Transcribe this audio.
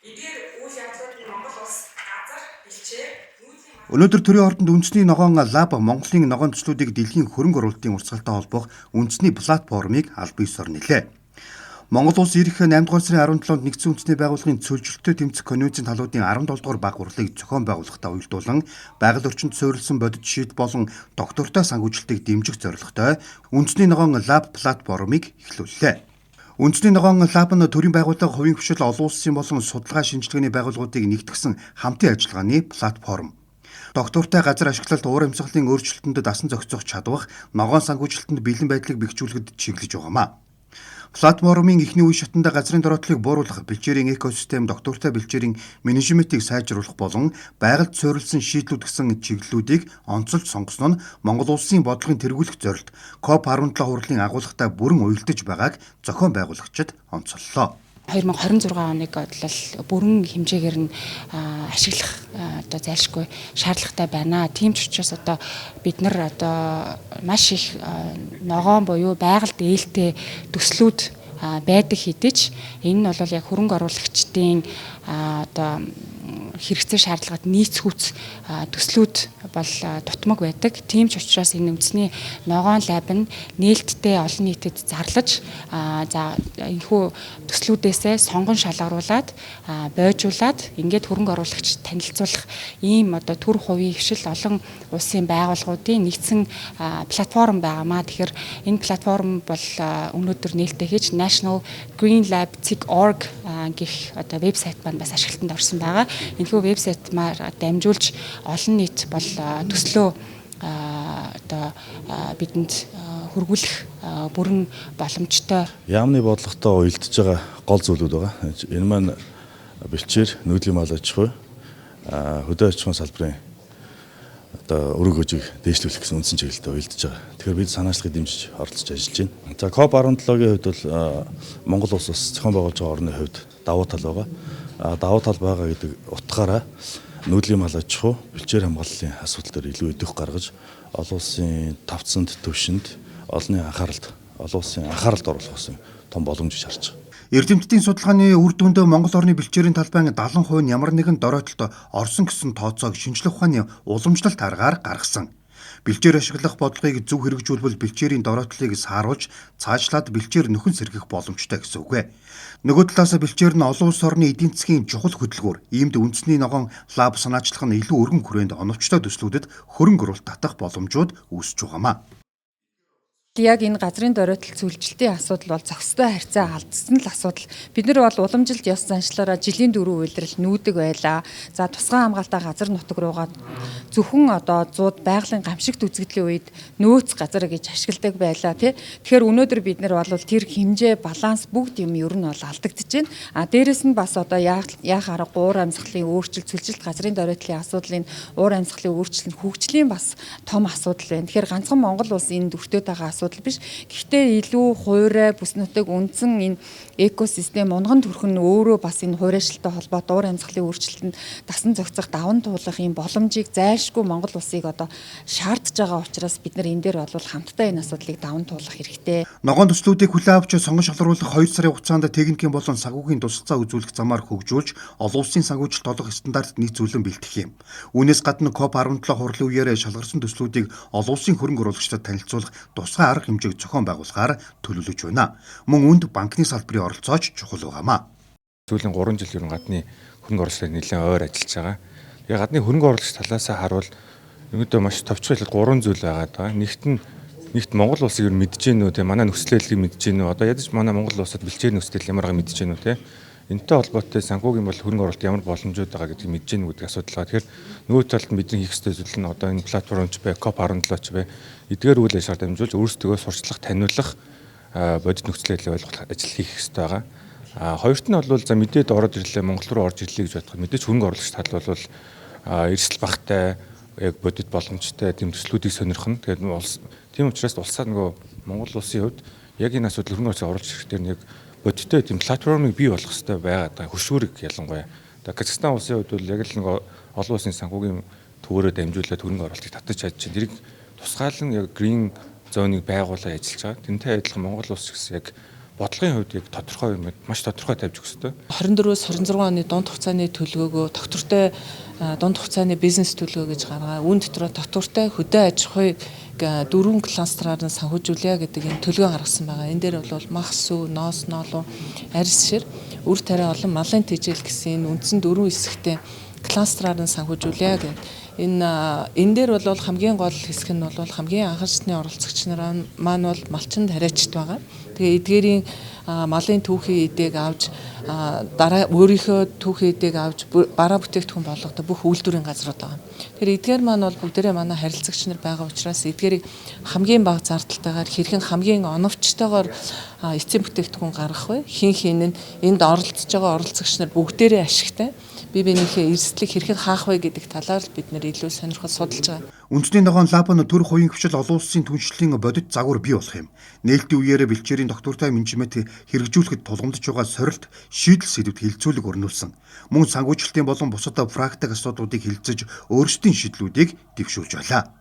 Эдгээр үйл явдлууд нь Монгол улс газар, бэлчээр, нүүдлийн Өнөөдөр төрийн ордонд үндэсний ногоон лаб Монголын ногоон төслүүдийг дэлхийн хөрөнгө оруулалтын урсгалтай холбох үндэсний платформыг аль биесээр нээлээ. Монгол улс ирэх 8 дугаар сарын 17-нд нэгдсэн үндэсний байгууллагын цөлжилттэй тэмцэх конвенцийн талуудын 17 дугаар баг хурлыг зохион байгуулахтай уялдуулан байгаль орчинд суурилсан бодит шийд болон доктортой санхүүжилтийг дэмжих зорилготой үндэсний ногоон лаб платформыг эхлүүллээ. Үндэсний ногоон лаб нь төрийн байгууллага, хувийн хвшил, олон улсын болон судалгаа шинжилгээний байгууллагуудыг нэгтгэсэн хамтын ажиллагааны платформ. Доктортой газар ашиглалт, уур амьсгалын өөрчлөлтөнд дасан зохицох чадвах, ногоон санхүүжилтэнд бэлэн байдлыг бэхжүүлэхэд чиглэж байгаамаа. Платформын эхний үе шатанда газрын дороотлыг бууруулах, бэлчээрийн экосистем, доктортой бэлчээрийн менежментийг сайжруулах болон байгальд суурилсан шийдлүүд гэсэн чиглэлүүдийг онцолж сонгосон нь Монгол улсын бодлогын тэргүүлэх зорилт COP17 хурлын агуулгатай бүрэн уялдаж байгааг зохион байгуулагчид онцоллоо. 2026 оныг бол бүрэн хэмжээгээр нь ашиглах одоо зайлшгүй шаардлагатай байна. Тийм ч учраас одоо бид нар одоо маш их ногоон буюу байгальд ээлтэй төслүүд байдаг хэдий ч энэ нь бол яг хөрөнгө оруулагчдын одоо хэрэгцээ шаардлагад нийцхүүц төслүүд бол дутмаг байдаг. Тийм ч учраас энэ үндэсний ногоон лаб нь нээлттэй олон нийтэд зарлаж, за энэхүү төслүүдээсээ сонгон шалгаруулад, бойжуулаад, ингээд хөрөнгө оруулагч танилцуулах ийм одоо төр хувийн хвшил, олон улсын байгууллагуудын нэгдсэн платформ байгаамаа. Тэгэхээр энэ платформ бол өнөөдөр нээлттэй хийж National Green Lab .org гэх одоо вебсайт маань бас ашиглалтанд орсон байгаа. Энэхүү вебсайтаар дамжуулж олон нийт бол төслөө одоо бидэнд хүргүүлэх бүрэн боломжтой. Яамны бодлоготой уялдж байгаа гол зүйлүүд байгаа. Энэ маань бэлчээр, нүүдлийн мал аж ахуй, хөдөө аж ахуйн салбарын одоо өрөг хожиг дээшлүүлэх гэсэн үндсэн чиглэлтэй уялдж байгаа. Тэгэхээр бид санаачлагыг дэмжиж оролцож ажиллаж байна. За, COP17-гийн хувьд бол Монгол улс бас зохион байгуулж байгаа орны хувьд давуу тал байгаа. Давуу тал байгаа гэдэг утгаараа нүүдлийн мал аж ахуй, бэлчээр хамгааллын асуудал дээр илүү идэвх гаргаж, олон улсын тавцанд, төвшөнд олонний анхааралд олон улсын анхааралд оруулах гэсэн том боломж гэж харж байгаа. Эрдэмтдийн судалгааны үр дүнд Монгол орны бэлчээрийн талбайн 70% нь ямар нэгэн доройтолд орсон гэсэн тооцоог шинжлэх ухааны уламжлалт аргаар гаргасан. Бэлчээр ашиглах бодлогыг зөв хэрэгжүүлбэл бэлчээрийн дороотлыг сааруулж, цаашлаад бэлчээр нөхөн сэргэх боломжтой гэсэн үг ээ. Нөгөө талаас бэлчээр нь олон улс орны эдийн засгийн чухал хөдөлгүүр. Иймд үндэсний ногоон лаб санаачлах нь илүү өргөн хүрээнд оновчтой төслүүдэд хөрөнгө оруулалт татах боломжууд үүсэж байгаамаа. Яг энэ газрын доройтол цөлжилтийн асуудал бол зохистой харьцаа алдсан л асуудал. Бид нар бол уламжилт ёс заншлаараа жилийн дөрөв улирал нүүдэг байлаа. За, тусгай хамгаалалтаа газар нутаг руугаа зөвхөн одоо зууд байгалийн гамшигт үзэгдлийн үед нөөц газар гэж ашигладаг байлаа, тий. Тэгэхээр өнөөдөр бид нар бол тэр хэмжээ, баланс, бүгд юм ер нь бол алдагдаж байна. А дээрэс нь бас одоо яах арга уур амьсгалын өөрчлөлт, цөлжилт, газрын доройтолын асуудлын уур амьсгалын өөрчлөлт нь хөгжлийн бас том асуудал байна. Тэгэхээр ганцхан Монгол улс энд өртөөд байгаа асуудал биш. Гэхдээ илүү хуурай бүс нутаг үндсэн энэ экосистем унган төрхөн нь өөрөө бас энэ хуурайшилтай холбоотой уур амьсгалын өөрчлөлтөнд дасан зохицох, даван туулах юм боломжийг зайлшгүй Монгол улсыг одоо шаардж байгаа учраас бид нар энэ дээр бол хамтдаа энэ асуудлыг даван туулах хэрэгтэй. Ногоон төслүүдийг хүлээн авч сонгон шалгаруулах 2 сарын хугацаанд техникийн болон санхүүгийн тусалцаа үзүүлэх замаар хөгжүүлж, олон улсын санхүүжилт олох стандартад нийцүүлэн бэлтгэх юм. Үүнээс гадна COP17 хурлын үеэр шалгарсан төслүүдийг олон улсын хөрөнгө оруулагчдад танилцуулах тусгай арга хэмжээг зохион байгуулахаар төлөвлөж байна. Мөн үүнд банкны салбарын оролцоо ч чухал байгаамаа. Сүүлийн 3 жил ер нь гадны хөрөнгө оруулагчдад нэлээд ойр ажиллаж байгаа. Тэгээ гадны хөрөнгө оруулагч талаасаа харуул ерөнхийдөө маш товчхон хэлбэл гурван зүйл байгаа даа. Нэгт Монгол улсыг ер нь мэдэж гэнэ үү те, манай нөхцөл байдлыг мэдэж гэнэ үү, одоо ядаж манай Монгол улсад бэлчээр нөхцөл байдал ямар байгааг мэдэж гэнэ үү те, энэтэй холбоотой санхүүгийн бол хөрөнгө оруулалт ямар боломжууд байгаа гэдгийг мэдэж гэнэ гэдэг асуудал байгаа. Тэгэхээр нөгөө талд бидний хийх ёстой зүйл нь одоо энэ платформч бай, COP17 ч бай, эдгээр үйл ажиллагаар дамжуулж өөрсдөө сурчлах, таниулах, бодит нөхцөл байдлыг ойлгох ажил хийх ёстой байгаа. А хоёрт нь бол за мэдээд ороод ирлээ, Монгол руу орж ирлээ гэж бодоход мэдээж хөрөнгө оруулагч тал бол эрсдэл багтай, яг бодит боломжтой тийм төслүүдийг сонирхно. Тэгээд улс тийм учраас улсаа нөгөө Монгол улсын хувьд яг энэ асуудал хөрөнгө оруулалт оруулж ирэхдээ нэг бодиттой тийм платформыг бий болгох хэрэгтэй байгаа даа. Хөшүүрэг ялангуяа. Одоо Казахстан улсын хувьд бол яг л нэг олон улсын санхүүгийн төвөөрөө дамжуулаад хөрөнгө оруулалтыг татаж чадж чинь тэрийг тусгаалan яг green zone-ыг байгуулаад ажиллаж байгаа. Тэнтэй адилхан Монгол улс гэсэн яг Бодлогын хувьд яг тодорхой юм маш тодорхой тавьж өгөх ёстой. 24-өөс 26 оны дунд хугацааны төлөвлөгөөгөө тогтвортой дунд хугацааны бизнес төлөвлөгөө гэж гаргаа. Үүн дотроо тогтвортой хөдөө аж ахуйг дөрвөн кластераар нь санхүүжүүлье гэдэг энэ төлөвлөгөө гаргасан байгаа. Энэ дээр бол мах, сүү, ноос, ноолуу, арьс шир, үр тариа болон малын тэжээл гэсэн энэ үндсэн дөрвөн хэсэгтэй кластераар нь санхүүжүүлье гэдэг. Энэ дээр бол хамгийн гол хэсэг нь бол хамгийн анхан шатны оролцогч нар маань бол малчин тариачд байгаа. Тэгээ эдгээрийн малын түүхийн эдээг авч дараа өөрийнхөө түүхийн эдээг авч бараа бүтээгдэхүүн болгодог бүх үйлдвэрийн газрууд байгаа. Тэгэхээр эдгээр маань бол бүгдээрээ манай харилцагч нар байгаа учраас эдгээрийг хамгийн бага зардалтайгаар хэрхэн хамгийн оновчтойгоор эцсийн бүтээгдэхүүн гаргах вэ? Хин хин нь энд оролцож байгаа оролцогч нар бүгдээрээ ашигтай. Бие биенийхээ эрсдлийг хэрхэн хаах вэ гэдэг талаар л бид нэр илүү сонирхол судалж байгаа. Үндэсний ногоон лаб нь төр хувийн хвшил олон улсын түншлэлийн бодит загвар бий болох юм. Нээлтийн үеэр бэлчээрийн доктортой менежмент хэрэгжүүлэхэд тулгамдж байгаа сорилт шийдэл сэдвэд хилцүүлэг өрнүүлсэн. Мөн санхүүжилтийн болон бусад практик асуудлуудыг хилцэж өөрсдийн шийдлүүдийг дэвшүүлж байлаа.